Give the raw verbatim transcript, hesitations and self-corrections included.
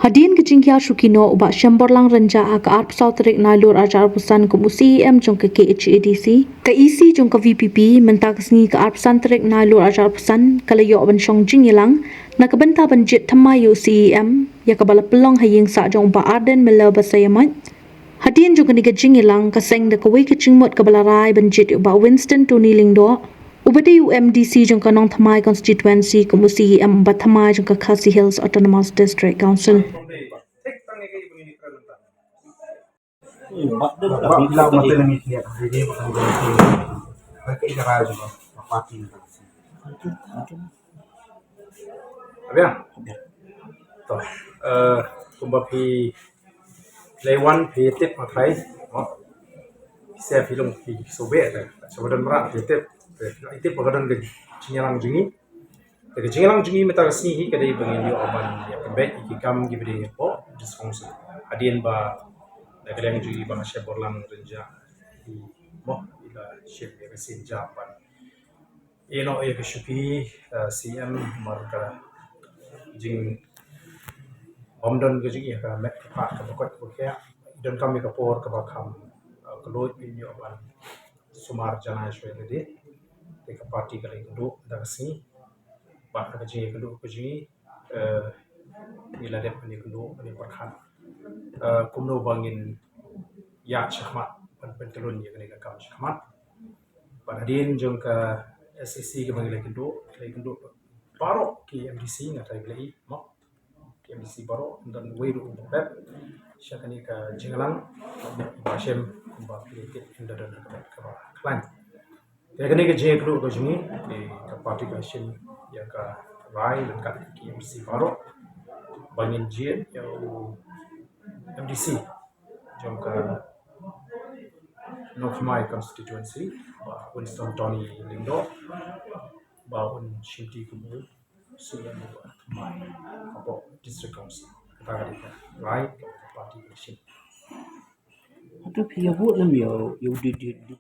Hadien ka jinghiar shuki noh u Bah Shemborlang Rynjah ha ka arphew saw tarik Nailur arhajar arphew san kum u C E M jong ka K H A D C, ka E C jong ka V P P mynta ka sngi ka arphew san tarik Nailur arhajar arphew san ka la ïoh ban shong jingïalang na ka bynta ban jied thymmai ïa u C E M, ïa kaba la pynlong ha ïing sah jong u Bah Ardent Miller Basaiawmoit. Hadien jong kane ka jingïalang ka seng da kawei ka jingmut kaba la rai ban jied ïa u Bah Winston Tony Lyngdoh, uba dei u M D C jong ka Nongthymmai Constituency kum u C E M uba thymmai jong ka Khasi Hills Autonomous District Council. Biang. To, eh, kumba phi lei wan phi tip ma thai, no? Sia phi long phi sobe te. Sobe dan mra phi tip. Phi tip ba ka don ka jingïalang jong ngi. Te ka jingïalang jong ngi mynta ka sngi hi ka dei ba ngin ïoh ban ïa pynbeit ïa ki kam kiba dei hapoh District Council. Hadien ba na ka liang jong ngi Bah Shemborlang Rynjah hi mo i la shim ïa ka sien jam ban ïa noh ïa ka shuki, eh, C M mar ka jingbym don ka jingïa ka met ka phad kaba koit kaba khiah. Donkam ïa ka por kaba kham, eh, ka luid ïa ban sumar janai shwai lade. Te ka party ka la ïakynduh da ka sngi. Bad ka jingïakynduh ka jingïa, eh, ngi la dep ban ïakynduh ban ïapyrkhat, eh, kumno ba ngin ïaid shakhmat ban pyntlun ïa kane ka kam shakhmat. Bad hadien jong ka S A C kaba ngi la ïakynduh, la ïakynduh baroh ki M D C nga trai ba la i mo. Ki M D C baroh, don wei ruh uba pep sha kane ka jingïalang, ba shem kumba phi tip ynda don ka met kaba khlaiñ. Te kane ka jingïakynduh ka jong ngi, eh, ka party ka shim ïa ka rai ryngkat ki M D C baroh ba ngin jied ïa u M D C jong ka Nongthymmai Constituency, Bah Winston Tony Lyngdoh, ba un shimti kum u C E M uba thymmai hapoh District Council. Kata ka dei ka rai ka party ka shim. Hato phi ïa vote lem ïa u dei, dei, dei.